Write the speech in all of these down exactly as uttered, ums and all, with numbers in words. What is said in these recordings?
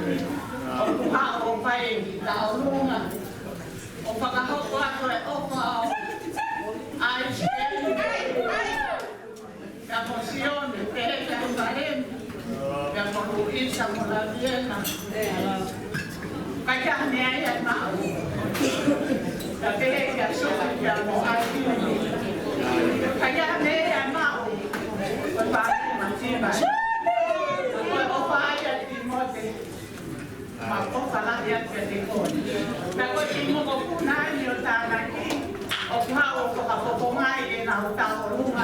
ʻOku haʻu ʻo fai e kiʻi tauʻolunga ʻo fakahoko atu e ʻofa ʻa e ʻAisi, pea mo Sione, pehē kia Falemi, pea mo Luisa mo Laviena. ʻIkai ha meʻa ia ʻe maʻu. Pea pehē kia Suki pea mo ʻAitini. ʻIkai ha meʻa ia ʻe maʻu. Ko e pākima tima. Ko e ʻofa ia ʻa Timote. Mau ʻofa lahi atu kiate koe. Pea ko e kiʻi mokopuna ni ʻo Tānaki, ʻoku haʻu ʻo fakapopongaʻi ʻenau tauʻolunga,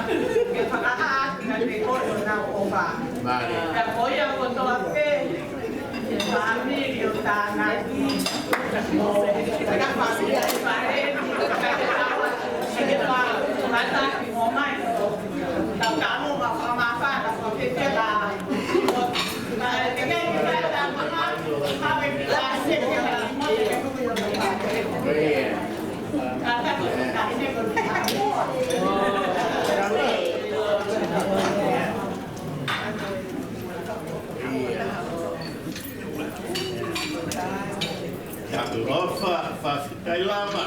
ke fakahā atu kiate koe honau ʻofa. Mālie. Pea ko ia kotoa pē, fāmili ʻo Tānaki, mo e fāmili ʻo Falemi, kae tau atu, ke tau atu, mo mai, tau tau mo fakamāfana, ko e fefela. Kailama.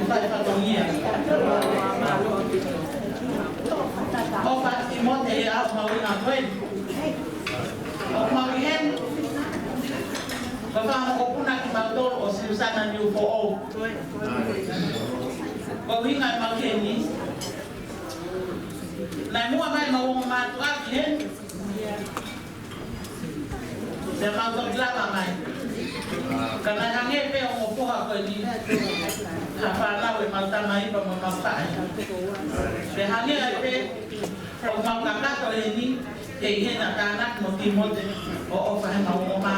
Fai fatongia. ʻOfa Timote, ʻa e mahuʻinga ko ē. ʻOku mau ʻi heni. Ko e fanga mokopuna kimautolu ʻo Siusana Niufoʻou. Ko e ʻuhinga ʻemau ʻi heni, naʻe muʻa mai ʻemau ongo mātuʻa ki heni. Pea mau toki lava mai. Ka naʻe hangē pē ʻa e ongo foha ko eni, ha fānau ʻemau tamai pea mo ʻemau faʻē. Pea hangē ai pē ʻoku mau kakato eni, kei hena tānaki mo Timote ʻo ʻofa heʻemau ongo mā